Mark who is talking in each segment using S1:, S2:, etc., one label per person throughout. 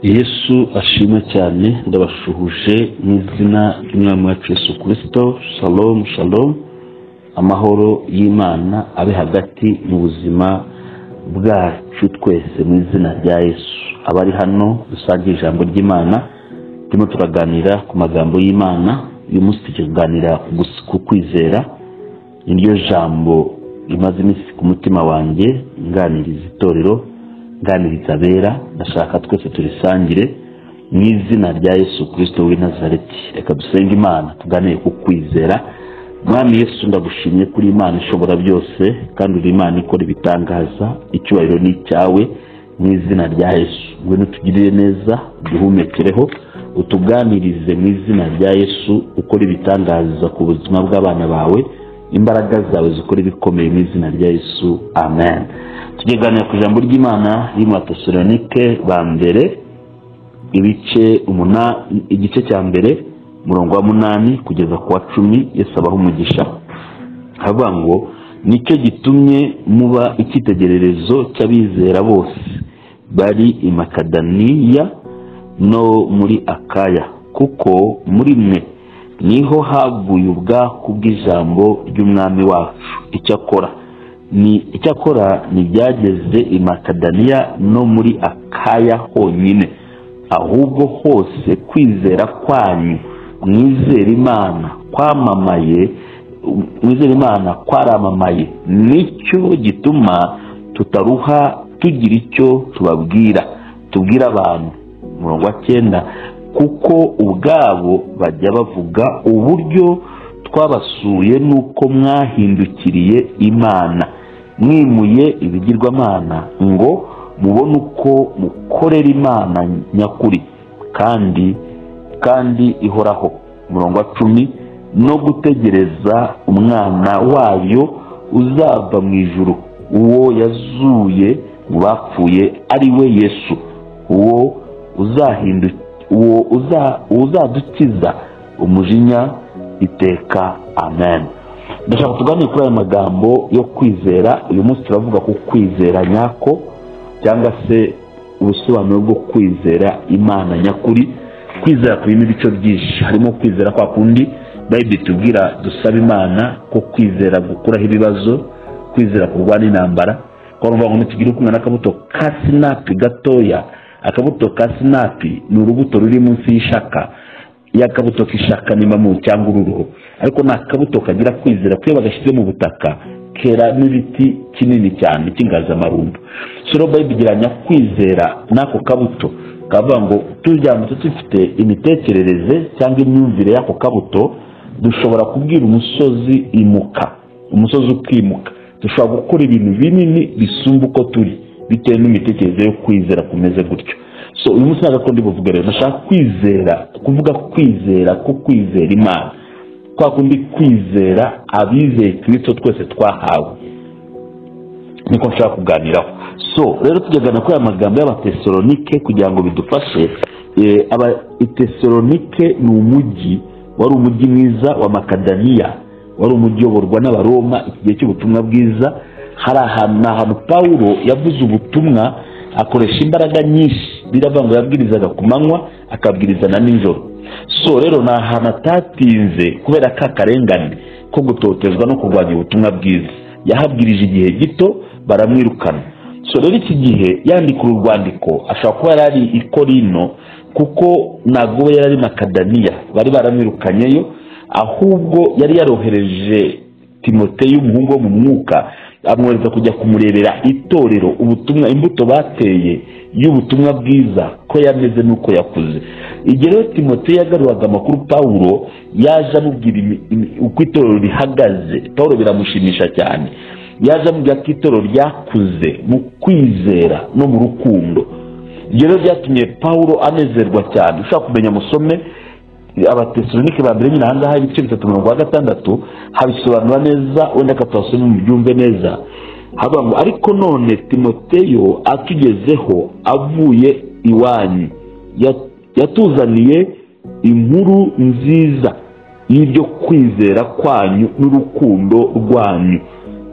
S1: Yesu ashimwe cyane, ndabashuhuje mu izina ry'Umwami wacu Yesu Kristo. Shalom shalom, amahoro y'Imana abe hagati mu buzima bwacu twese mu izina rya Yesu. Abari hano dusangiye ijambo ry'Imana, turimo turaganira ku magambo y'Imana. Uyu munsi tugiye kuganira ku kwizera. Niryo jambo rimaze iminsi ku mutima wanjye, nganiriza itorero, nganiriza abera. Ndashaka twese turisangire mu izina rya Yesu Kristo w'i Nazareti. Reka dusenge Imana, tuganire ku kwizera. Mwami Yesu, ndagushimye kuri Imana ishobora byose, kandi uri Imana ikora ibitangaza. Icyubahiro ni icyawe mu izina rya Yesu. Ngwino utugirire neza, uduhumekereho, utuganirize mu izina rya Yesu, ukora ibitangaza ku buzima bw'abana bawe. Imbaraga zawe zikora ibikomeye mu izina rya Yesu, amen. Tugiye ku ijambo ry'Imana riri mu Batesalonike ba mbere, igice cya mbere, umurongo wa 8 kugeza ku wa 10. Yesu abaha umugisha. Havuga ngo nicyo gitumye muba icyitegererezo cy'abizera bose bari i Makedoniya no muri Akaya, kuko muri mwe niho havuye ubwaku bw'ijambo ry'Umwami wacu. Icyakora ntibyageze i Makedoniya no muri Akaya honyine, ahubwo hose kwizera kwanyu mwizera Imana kwamamaye, mwizera Imana kwaramamaye. Nicyo gituma tutaruha tugira icyo tubabwira, tubwira abantu. Umurongo wa 9, kuko ubwabo bajya bavuga uburyo twabasuye nuko mwahindukiriye Imana, mwimuye ibigirwamana ngo mubone uko mukorera Imana nyakuri kandi ihoraho. Umurongo wa 10, no gutegereza umwana wayo uzava mu ijuru, uwo yazuye mu bapfuye, ari we Yesu, uwo uzadukiza umujinya iteka, amen. Ndashaka tuganire kuri aya magambo yo kwizera. Uyu munsi turavuga ku kwizera nyako, cyangwa se ubusobanuro bwo kwizera Imana nyakuri. Kwizera kurimo ibice byinshi, harimo kwizera kwa kundi Bible itubwira dusaba Imana, ko kwizera gukuraho ibibazo, kwizera kurwana intambara. Kwa ruvuga ngo nitugire kumwe n'akabuto ka sinapi gatoya. Akabuto ka sinapi ni urubuto ruri munsi y'ishaka, y'akabuto k'ishaka nimba mu cyangwa ururuho, ariko ni akabuto kagira kwizera kuyo bagashyize mu butaka kera n'ibiti kinini cyane cy'inganzamarumbo. So Bible igereranya kwizera n'ako kabuto, kavuga ngo turyamutse dufite imitekerereze cyangwa imyumvire y'ako kabuto, dushobora kubwira umusozi imuka, umusozi ukimuka. Dushobora gukora ibintu binini bisumba uko turi, bitewe n'imitekerereze yo kwizera kumeze gutyo. So uyu munsi ntabwo ndi buvuge rero, ndashaka kwizera, kuvuga kwizera ko kwizera Imana, kwa kundi kwizera abizeye Kristo twese twahawe, niko nshaka kuganiraho. So rero tujyagana kuri aya magambo y'Abatesalonike kugira ngo bidufashe. Abatesalonike ni umujyi wari umujyi mwiza wa Makedoniya, wari umujyi uyoborwa n'Abaroma iki gihe cy'ubutumwa bwiza. Hari ahantu Paulo yavuze ubutumwa akoresha imbaraga nyinshi, biravuga ngo yabwirizaga ku manywa akabwiriza na nijoro. So rero ni ahantu atatinze kubera ka karengane ko gutotezwa no kurwanya ubutumwa bwiza. Yahabwirije igihe gito baramwirukana. So rero iki gihe yandika urwandiko ashobora kuba yari i Korino, kuko ntabwo yari ari Makedoniya, bari baramwirukanyeyo, ahubwo yari yarohereje Timoteyo umuhungu wo mu mwuka, amwohereza kujya kumurebera itorero, ubutumwa, imbuto bateye y'ubutumwa bwiza ko yameze nuko yakuze. Igihe rero Timoteyo yagaruraga amakuru Paulo yaje amubwira uko itorero rihagaze, Paulo biramushimisha cyane. Yaje amubwira ko itorero ryakuze mu kwizera no mu rukundo. Ibyo rero byatumye Paulo anezerwa cyane. Ushaka kumenya musome Abatesalonike ba mbere nyine ahangaha ibice 3 umurongo wa 6 habisobanura neza, wenda katwasome mu byumve neza. Havuga ngo ariko none Timoteyo atugezeho avuye iwanyu, yatuzaniye inkuru nziza y'ibyo kwizera kwanyu n'urukundo rwanyu.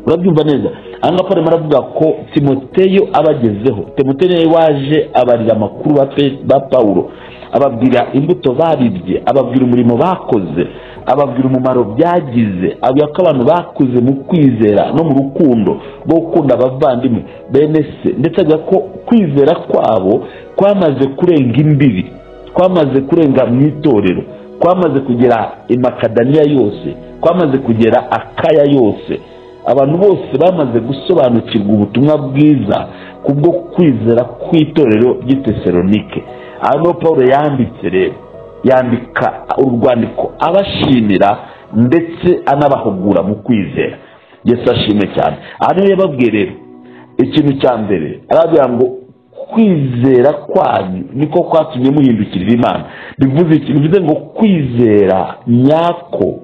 S1: Urabyumva neza? Aha ngaha Pawulo aravuga ko Timoteyo abagezeho. Timoteyo niwe waje abarira amakuru ba Pawulo, ababwira imbuto babibye, ababwira umurimo bakoze, ababwira umumaro byagize, ababwira ko abantu bakuze mu kwizera no mu rukundo rwo gukunda abavandimwe bene se, ndetse avuga ko kwizera kwabo kwamaze kurenga imbibi, kwamaze kurenga mu itorero, kwamaze kugera i Makedoniya yose, kwamaze kugera Akaya yose. Abantu bose bamaze gusobanukirwa ubutumwa bwiza kubwo kwizera kw'itorero ry'i Tesalonike. Aho Pawulo yanditse rero, yandika urwandiko abashimira ndetse anabahugura mu kwizera. Yesu ashimwe cyane. Aha niho yababwiye rero ikintu cya mbere, arababwira ngo kwizera kwanyu niko kwatumye muhindukirira Imana. Bivuze iki? Bivuze ngo kwizera nyako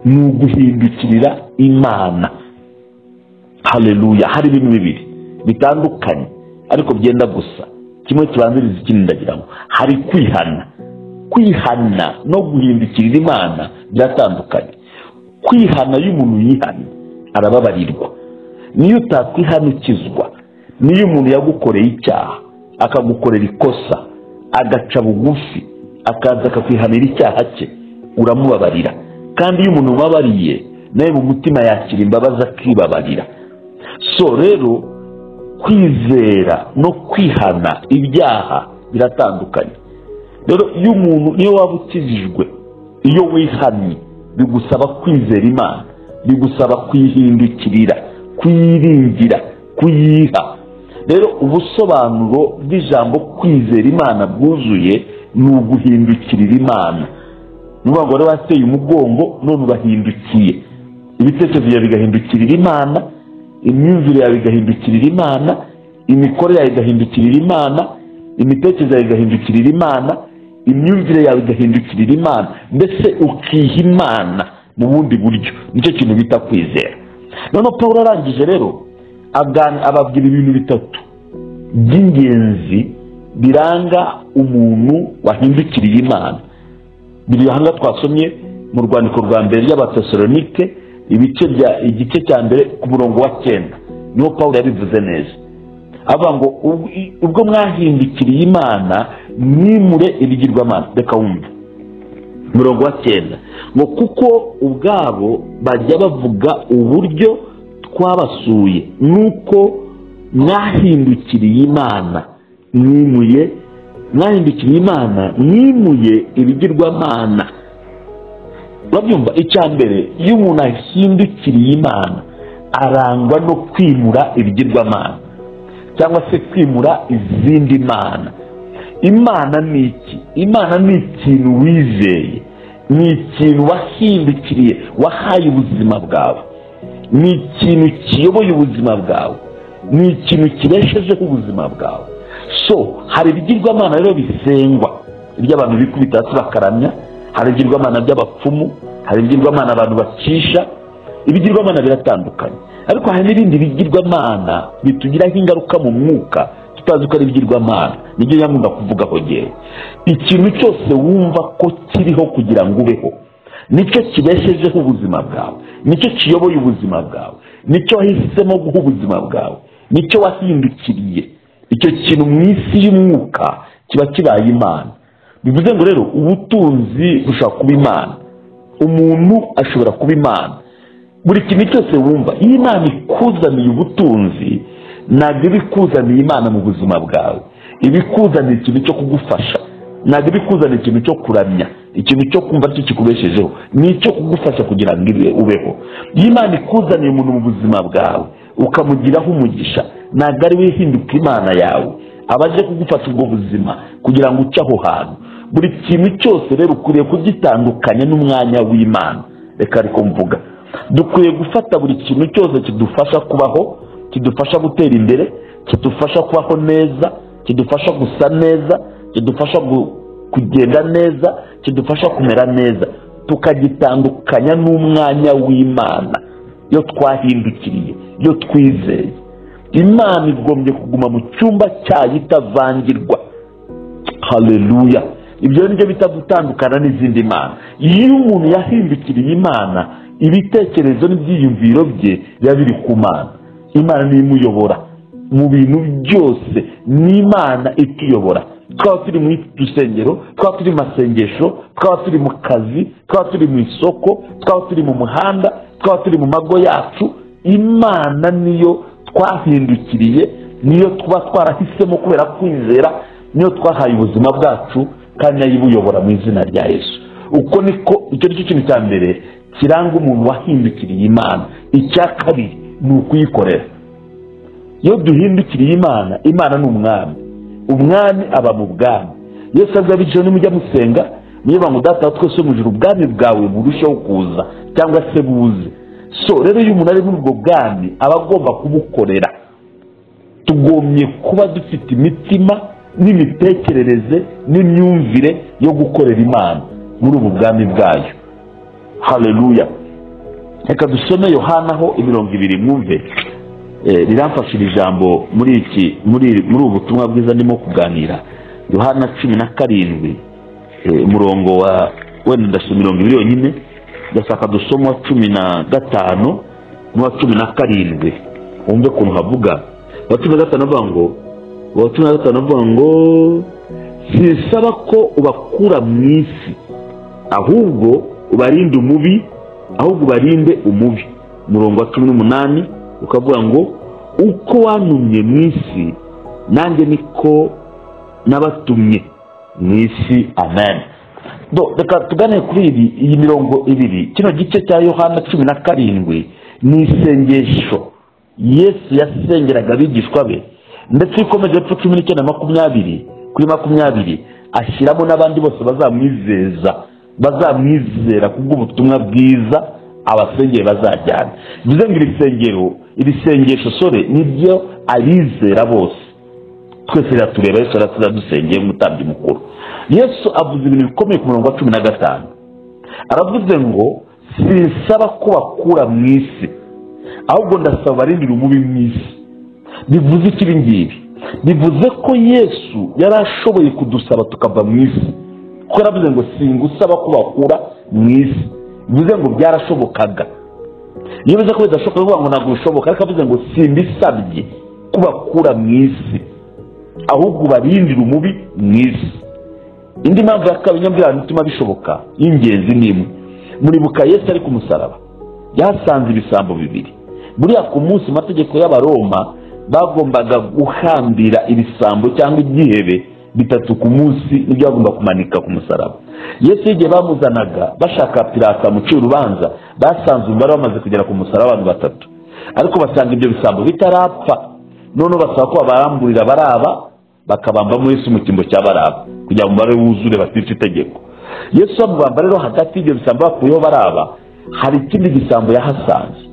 S1: ni uguhindukirira Imana. Haleluya. Hari ibintu bibiri bitandukanye ariko byenda gusa, kimwe kibanziriza ikindi. Ndagira ngo hari kwihana. Kwihana no guhindukirira Imana biratandukanye. Kwihana, iyo umuntu yihana arababarirwa. Niyo utakwihanukizwa, niyo umuntu yagukoreye icyaha, akagukorera ikosa, agaca bugufi, akaza akakwihanira icyaha cye, uramubabarira. Kandi iyo umuntu umubabariye nawe mu mutima yakira imbabazi akibabarira. So rero kwizera no kwihana ibyaha biratandukanye. Rero iyo umuntu, niyo waba ukijijwe, iyo wihannye bigusaba kwizera Imana, bigusaba kwihindukirira, kuyiringira, kuyiha. Rero ubusobanuro bw'ijambo kwizera Imana bwuzuye ni uguhindukirira Imana. Ni ukuvuga ngo wari wateye umugongo none urahindukiye, ibitekerezo byawe bigahindukirira Imana, imyumvire yawe igahindukirira Imana, imikorere yawe igahindukirira Imana, imitekerereze yawe igahindukirira Imana, imyumvire yawe igahindukirira Imana, mbese ukiha Imana mu bundi buryo. Nicyo kintu bita kwizera. Noneho Pawulo arangije rero ababwira ibintu bitatu by'ingenzi biranga umuntu wahindukiriye Imana. Biri aha ngaha twasomye mu rwandiko rwa mbere ry'Abatesalonike, igice cya mbere ku murongo wa 9, niho Pawulo yabivuze neza. Avuga ngo ubwo mwahindukiriye Imana mwimure ibigirwamana. Reka wumve murongo wa 9, ngo kuko ubwabo bajya bavuga uburyo twabasuye nuko mwahindukiriye Imana mwimuye, mwahindukiriye Imana mwimuye ibigirwamana. Urabyumva? Icya mbere, iyo umuntu ahindukiriye Imana arangwa no kwimura ibigirwamana cyangwa se kwimura izindi mana. Imana ni iki? Imana ni ikintu wizeye, ni ikintu wahindukiriye, wahaye ubuzima bwawe, ni ikintu kiyoboye ubuzima bwawe, ni ikintu kibeshejeho ubuzima bwawe. So hari ibigirwamana rero bisengwa, iby'abantu bikubita hasi bakaramya, hari ibigirwamana by'abapfumu, hari ibigirwamana abantu bacisha. Ibigirwamana biratandukanye, ariko hari n'ibindi bigirwamana bitugiraho ingaruka mu mwuka tutazi ko ari ibigirwamana. Nibyo nyamwumva kuvugaho ngewe. Ikintu cyose wumva ko kiriho kugira ngo ubeho, nicyo kibeshejeho ubuzima bwawe, nicyo kiyoboye ubuzima bwawe, nicyo wahisemo guha ubuzima bwawe, nicyo wahindukiriye, icyo kintu mu isi y'umwuka kiba kibaye Imana. Bivuze ngo rero ubutunzi bushobora kuba Imana, umuntu ashobora kuba Imana, buri kintu cyose wumva. Iyo Imana ikuzaniye ubutunzi, ntabwo iba ikuzaniye Imana mu buzima bwawe, iba ikuzaniye ikintu cyo kugufasha, ntabwo iba ikuzaniye ikintu cyo kuramya, ikintu cyo kumva cyo kikubeshejeho, ni icyo kugufasha kugira ngo ubeho. Iyo Imana ikuzaniye umuntu mu buzima bwawe ukamugiraho umugisha, ntabwo ari we ihinduka Imana yawe, aba aje kugufasha ubwo buzima kugira ngo uce aho hantu. Buri kintu cyose rero ukwiriye kugitandukanya n'umwanya w'Imana. Reka ariko mvuga, dukwiye gufata buri kintu cyose kidufasha kubaho, kidufasha gutera imbere, kidufasha kubaho neza, kidufasha gusa neza, kidufasha kugenda neza, kidufasha kumera neza, tukagitandukanya n'umwanya w'Imana yo twahindukiriye, yo twizeye. Imana igombye kuguma mu cyumba cyayo itavangirwa. Haleluya. Ibyo nibyo bita gutandukana n'izindi mana. Iyo umuntu yahindukiriye Imana, ibitekerezo n'ibyiyumviro bye biba biri ku Mana. Imana niyo imuyobora mu bintu byose, ni Imana ituyobora. Twaba turi mu rusengero, twaba turi mu masengesho, twaba turi mu kazi, twaba turi mu isoko, twaba turi mu muhanda, twaba turi mu mago yacu, Imana niyo twahindukiriye, niyo tuba twarahisemo kubera kwizera, niyo twahaye ubuzima bwacu kandi nayo ibuyobora mu izina rya Yesu. Uko niko icyo nicyo kintu cya mbere kiranga umuntu wahindukiriye Imana. Icya kabiri ni ukuyikorera. Iyo duhindukiriye Imana, Imana ni umwami, umwami aba mu bwami. Yesu azabijeho nimujya musenga, niyo bangu Data wa twese mu ijuru, ubwami bwawe burusheho kuza cyangwa se buze. So rero iyo umuntu ari muri ubwo bwami aba agomba kubukorera. Tugomye kuba dufite imitima n'imitekerereze n'imyumvire yo gukorera Imana muri ubu bwami bwayo. Haleluya. Reka dusome Yohana ho imirongo ibiri mwumve. Riramfashira ijambo muri iki muri ubu butumwa bwiza ndimo kuganira. Yohana 17 umurongo wa wenda ndasoma mirongo ibiri yonyine, ndashaka dusoma 15 n'uwa 17 wumve ukuntu havuga. Wa 15 avuga ngo, wa 15 avuga ngo sinsaba ko ubakura mu isi, ahubwo ubarinde umubi, ahubwo ubarinde umubi. Umurongo wa 18 ukavuga ngo uko wantumye mu isi nanjye niko nabatumye mu isi. Amen. Do reka tugane kuri iyi mirongo ibiri. Kino gice cya Yohana 17 ni isengesho Yesu yasengeraga abigishwa be, ndetse ikomeje epfo 19 20 kuri 20 ashyiramo n'abandi bose bazamwizeza, bazamwizera kubw'ubutumwa bwiza abasengeye bazajyana. Bivuze ngo iri iri sengesho sore nibyo abizera bose. Twese riratureba, Yesu aratudusengeye nk'umutambyi mukuru. Yesu avuze ibintu bikomeye ku murongo wa 15. Aravuze ngo sinsaba ko bakura mu isi, ahubwo ndasaba barindira umubi mu isi. Bivuze iki ibi ngibi? Bivuze ko Yesu yari ashoboye kudusaba tukava mu isi, kuko yaravuze ngo singusaba ko bakura mu isi. Bivuze ngo byarashobokaga. Iyo bivuze ko bidashoboka bivuga ngo ntabwo bishoboka, ariko avuze ngo simbisabye kubakura mu isi, ahubwo barindira umubi mu isi. Indi mpamvu ya kabiri nyamwira ituma bishoboka y'ingenzi ni imwe. Muribuka Yesu ari ku musaraba, yasanze ibisambo bibiri. Buriya ku munsi mategeko y'Abaroma bagombaga guhambira ibisambo cyangwa ibyihebe bitatu ku munsi, nibyo bagomba kumanika ku musaraba. Yesu igihe bamuzanaga bashaka Pilato amucira urubanza, basanze umubare bamaze kugera ku musaraba abantu batatu, ariko basanga ibyo bisambo bitarapfa. None basaba ko babaramburira Baraba, bakabambamo Yesu mu cyimbo cya Baraba kugira ngo umubare wuzure batica itegeko. Yesu amubamba rero hagati y'ibyo bisambo bakuyeho Baraba, hari ikindi gisambo yahasanze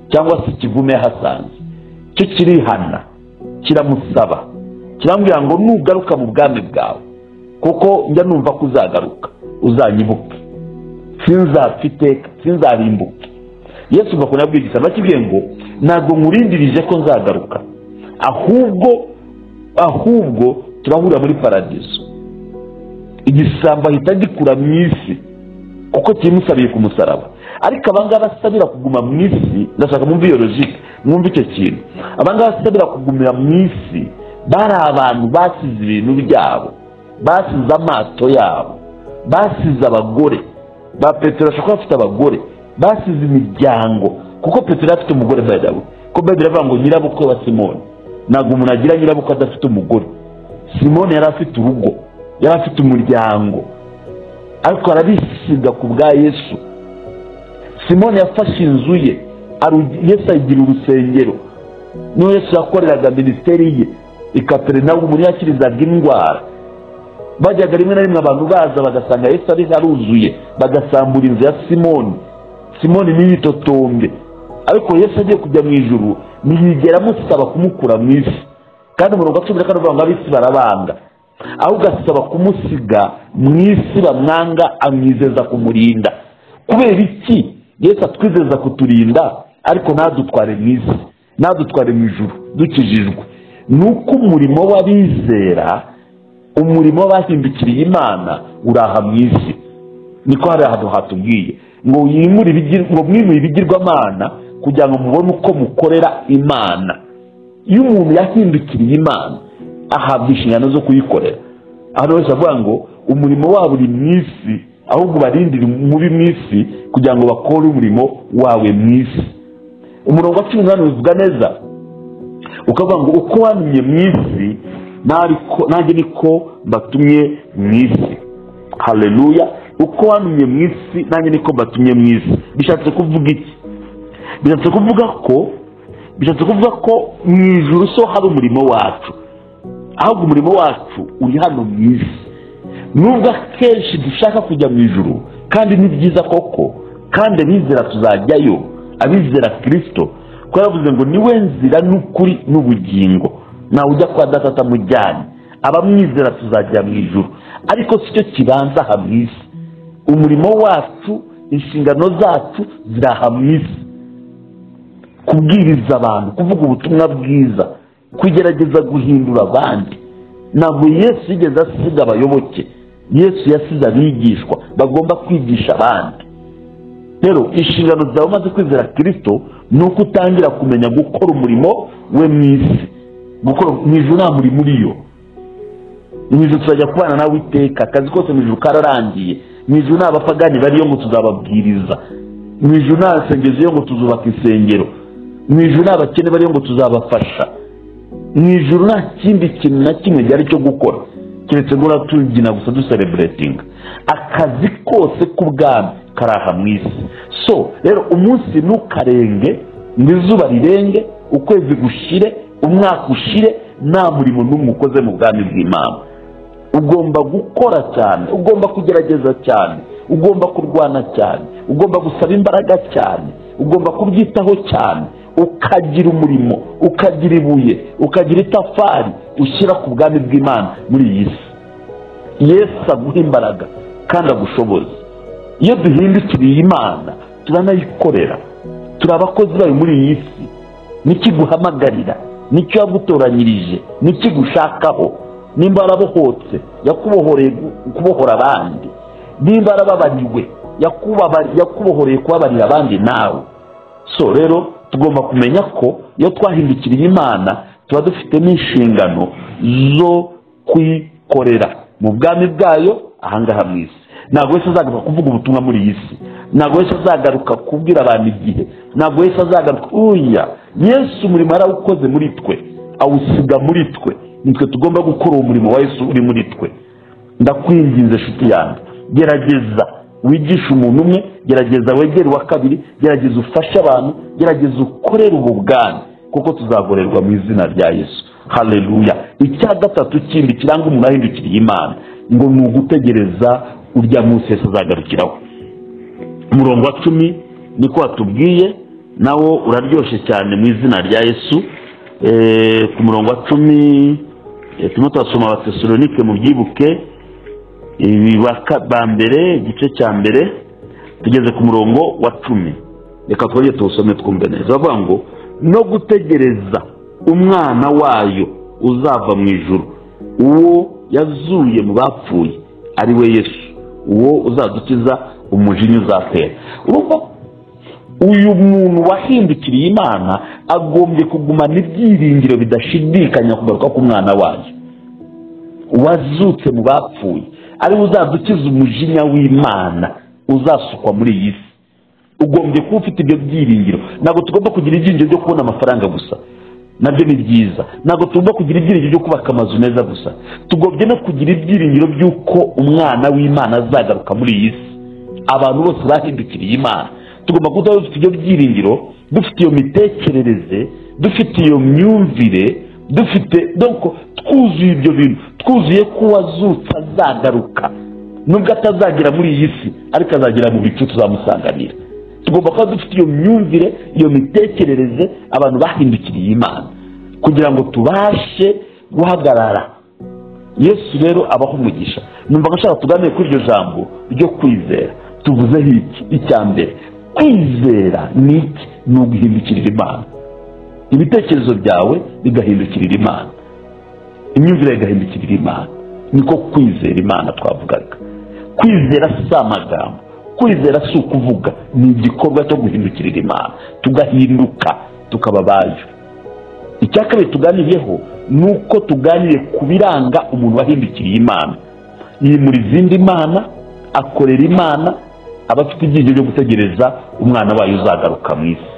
S1: cyangwa se ikivume yahasanze, cyo kirihana kiramusaba, kirambwira ngo nugaruka mu bwami bwawe, kuko njya numva ko uzagaruka, uzanyibuke, sinzapfa iteka, sinzarimbuke. Yesu bakunda abwira igisambo akibwiye ngo ntabwo nkurindirije ko nzagaruka, ahubwo turahurira muri paradiso. Igisambo ahita gikura mu isi kuko kimusabiye ku musaraba. Ariko abangaba basabira kuguma mu isi, ndashaka mwumve iyo logique, mwumve icyo kintu. Abangaba basabira kugumira mu isi bari abantu basize ibintu byabo, basize amato yabo, basize abagore ba Petero, ashobora kuba afite abagore, basize imiryango, kuko Petero afite umugore by the way. Ko Bible iravuga ngo nyirabukwe wa Simoni. Ntabwo umuntu agira nyirabukwe adafite umugore. Simoni yari afite urugo, yari afite umuryango, ariko arabisiga ku bwa Yesu. Simoni yafashe inzu ye, Yesu ayigira urusengero. Niho Yesu yakoreraga minisiteri ye i Kaperinawumu, niho yakirizaga indwara. Bajyaga rimwe na rimwe abantu baza bagasanga Yesu ari aruzuye, bagasambura inzu ya Simoni. Simoni ntiyitotombe, ariko Yesu agiye kujya mu ijuru ntiyigera amusaba kumukura mu isi. Kandi umurongo wa 14 uvuga ngo ab'isi barabanga, ahubwo asaba kumusiga mu isi bamwanga, amwizeza kumurinda. Kubera iki Yesu atwizeza kuturinda ariko ntadutware mu isi, ntadutware mu ijuru dukijijwe? Nuko umurimo w'abizera, umurimo w'abahindukiriye Imana uraha mu isi. Niko hari ahantu hatubwiye ngo mwimure ibigirwamana kugira ngo mubone uko mukorera Imana. Iyo umuntu yahindukiriye Imana ahabwa inshingano zo kuyikorera. Aho wese avuga ngo umurimo wabo uri mu isi, ahubwo barindire mubi mu isi kugira ngo bakore umurimo wawe mu isi. Umurongo wa 18 ubivuga neza, ukavuga ngo uko wantumye mu isi nanjye niko mbatumye mu isi. Haleluya! Uko wantumye mu isi nanjye niko mbatumye mu isi. Bishatse kuvuga iki? Bishatse kuvuga ko mu ijuru so hari umurimo wacu, ahubwo umurimo wacu uri hano mu isi. Nubwo akenshi dushaka kujya mu ijuru, kandi ni byiza koko, kandi abizera tuzajyayo, abizera Kristo, ko yavuze ngo niwe nzira n'ukuri n'ubugingo, nawe ujya kwa Data atamujyanye. Abamwizera tuzajya mu ijuru, ariko si cyo kibanza aha mu isi. Umurimo wacu, inshingano zacu ziri aha mu isi: kubwiriza abantu, kuvuga ubutumwa bwiza, kugerageza guhindura abandi. Ntabwo Yesu yigeze asiga abayoboke, Yesu yasize abigishwa bagomba kwigisha abandi. Rero inshingano zawe umaze kwizera Kristo ni uko utangira kumenya gukora umurimo we mu isi. Gukora mu ijuru nta murimo uriyo. Mu ijuru tuzajya kubana nawe iteka, akazi kose mu ijuru kararangiye. Mu ijuru nta bapagani bariyo ngo tuzababwiriza. Mu ijuru nta nsengero ziriyo ngo tuzubaka insengero. Mu ijuru nta bakene bariyo ngo tuzabafasha. Mu ijuru nta kindi kintu na kimwe gihari cyo gukora keretse guhora tubyina gusa dusereburetinga. Akazi kose k'ubwami karaha mu isi. So rero umunsi ntukarenge, ngo izuba rirenge, ukwezi gushire, umwaka ushire, nta murimo n'umwe ukoze mu bwami bw'Imana. Ugomba gukora cyane, ugomba kugerageza cyane, ugomba kurwana cyane, ugomba gusaba imbaraga cyane, ugomba kubyitaho cyane, ukagira umurimo, ukagira ibuye, ukagira itafari ushyira ku bwami bw'Imana muri iyi si. Yesu aguha imbaraga kandi agushoboza. Iyo duhindukiriye Imana turanayikorera, turi abakozi bayo muri iyi si. Nikiguhamagarira, nicyo yagutoranyirije, nikigushakaho. Nimba warabohotse, yakubohoreye kubohora abandi. Nimba warababariwe, yakubohoreye kubabarira abandi nawe. So rero tugomba kumenya ko iyo twahindukiriye Imana tuba dufite n'inshingano zo kwikorera mu bwami bwayo ahangaha mu isi. Ntabwo wese azagaruka kuvuga ubutumwa muri iyi si, ntabwo wese azagaruka kubwira abantu igihe, ntabwo wese azagaruka uya. Yesu umurimo yarawukoze muri twe, awusiga muri twe. Nitwe tugomba gukora uwo murimo wa Yesu uri muri twe. Ndakwinginze nshuti yanjye, gerageza wigishe umuntu umwe, gerageza wegere uwa kabiri, gerageza ufashe abantu, gerageza ukorere ubu bwami, kuko tuzagorerwa mu izina rya Yesu. Haleluya! Icya gatatu kindi kiranga umuntu ahindukiriye Imana ngo ni ugutegereza urya munsi Yesu azagarukiraho. Umurongo wa 10 niko watubwiye, nawo uraryoshye cyane mu izina rya Yesu. Ku murongo wa 10 turimo turasoma Abatesalonike, mubyibuke ba mbere igice cya mbere, tugeze ku murongo wa 10. Reka twongere tuwusome twumve neza. Bavuga ngo no gutegereza umwana wayo uzava mu ijuru, uwo yazuye mu bapfuye, ari we Yesu, uwo uzadukiza umujinya uzatera. Urumva uyu muntu wahindukiriye Imana agombye kugumana ibyiringiro bidashidikanya kugaruka k'umwana wayo wazutse mu bapfuye, ari we uzadukiza umujinya w'Imana uzasukwa muri iyi si. Ugombye kuba ufite ibyo byiringiro. Ntabwo tugomba kugira ibyiringiro byo kubona amafaranga gusa, nabyo ni byiza. Ntabwo tugomba kugira ibyiringiro byo kubaka amazu meza gusa, tugombye no kugira ibyiringiro by'uko umwana w'Imana azagaruka muri iyi si. Abantu bose bahindukiriye Imana tugomba kuba dufite ibyo byiringiro, dufite iyo mitekerereze, dufite iyo myumvire, dufite donc twuzuye ibyo bintu, twuzuye ko uwazutse azagaruka. Nubwo atazagera muri iyi si, ariko azagera mu bicu tuzamusanganira. Tugomba kuba dufite iyo myumvire, iyo mitekerereze, abantu bahindukiriye Imana, kugira ngo tubashe guhagarara. Yesu rero abaho umugisha. Numva nshaka tuganire kuri iryo jambo ryo kwizera. Tuvuzeho iki? Icya mbere, kwizera ni iki? Ni uguhindukirira Imana. Ibitekerezo byawe bigahindukirira Imana, imyumvire igahindukirira Imana. Niko kwizera Imana twavugaga. Kwizera si amagambo, Kwizera si ukuvuga, ni igikorwa cyo guhindukirira Imana, tugahinduka tukaba abayo. Icya kabiri tuganiriyeho ni uko tuganiriye ku biranga umuntu wahindukiriye Imana. Yimura izindi mana, akorera Imana, aba afite ibyiringiro byo gutegereza umwana wayo uzagaruka mu isi.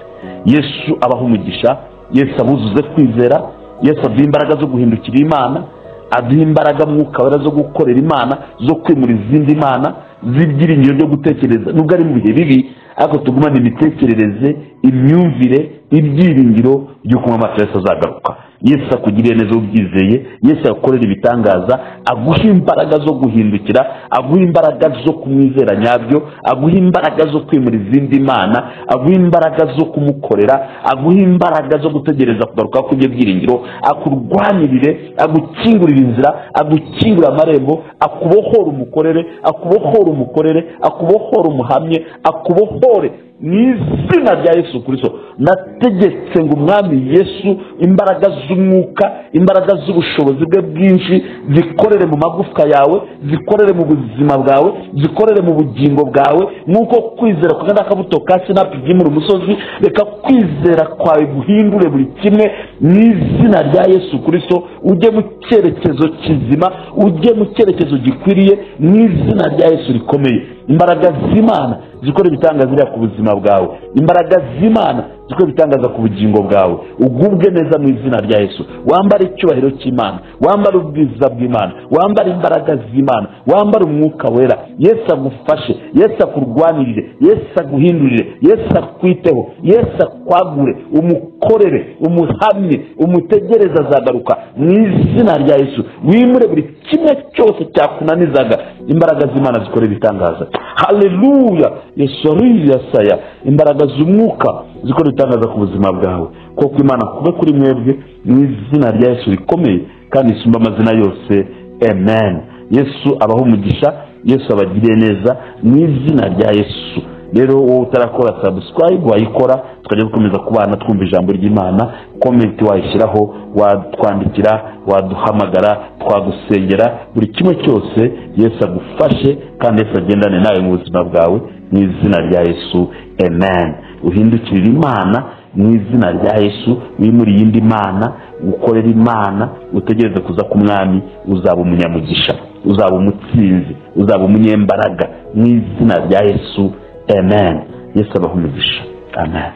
S1: Yesu abaha umugisha, Yesu abuzuze kwizera, Yesu aduha imbaraga zo guhindukira Imana, aduha imbaraga mwuka wera zo gukorera Imana, zo kwimura izindi mana z'ibyiringiro byo gutekereza nubwo ari mu bihe bibi, ariko tugumane imitekerereze, imyumvire, ibyiringiro by'uko umwami Yesu azagaruka. Yesu akugiriye neza ubyizeye, Yesu agukorera ibitangaza, aguha imbaraga zo guhindukira, aguha imbaraga zo kumwizera nyabyo, aguha imbaraga zo kwimura izindi mana, aguha imbaraga zo kumukorera, aguha imbaraga zo gutegereza kugaruka kw'ibyo byiringiro, akurwanirire, agukingurira inzira, agukingura amarembo, akubohora umukorere, akubohora umukorere, akubohora umuhamye, akubohore mu izina rya Yesu Kristo. Nategetse ngo Umwami Yesu imbaraga z'umwuka, imbaraga z'ubushobozi bwe bwinshi zikorere mu magufwa yawe, zikorere mu buzima bwawe, zikorere mu bugingo bwawe. Nk'uko kwizera kugana akabuto ka sinapi byimura umusozi, reka kwizera kwawe guhindure buri kimwe mu izina rya Yesu Kristo. Ujye mu cyerekezo kizima, ujye mu cyerekezo gikwiriye mu izina rya Yesu rikomeye. Imbaraga z'Imana zikora ibitangaza ziriya ku buzima bwawe, imbaraga z'Imana zikora ibitangaza ku bugingo bwawe. Ugubwe neza mu izina rya Yesu. Wambare icyubahiro cy'Imana, wambare ubwiza bw'Imana, wambare imbaraga z'Imana, wambare umwuka wera. Yesu agufashe, Yesu akurwanirire, Yesu aguhindurire, Yesu akwiteho, Yesu akwagure, umukorere, umuhamye, umutegereze azagaruka mu izina rya Yesu. Wimure buri kimwe cyose cyakunanizaga, imbaraga z'Imana zikora ibitangaza. Haleluya! Yesu ariyasaya, imbaraga z'umwuka zikora ibitangaza ku buzima bwawe. Kuko Imana kube kuri mwebwe mu izina rya Yesu rikomeye kandi isumba amazina yose. Amen. Yesu abaha umugisha, Yesu abagiriye neza mu izina rya Yesu. Rero wowe utarakora subscribe wayikora, tukajya dukomeza kubana twumva ijambo ry'Imana. Comment wayishyiraho, watwandikira, waduhamagara, twagusengera, buri kimwe cyose Yesu agufashe kandi Yesu agendane nawe mu buzima bwawe mu izina rya Yesu. Amen. Uhindukirire Imana mu izina rya Yesu, wimure iyindi mana, ukorere Imana, utegereze kuza ku Mwami. Uzaba umunyamugisha, uzaba umutsinzi, uzaba umunyembaraga mu izina rya Yesu. Amen. Yesu abaha umugisha. Amen.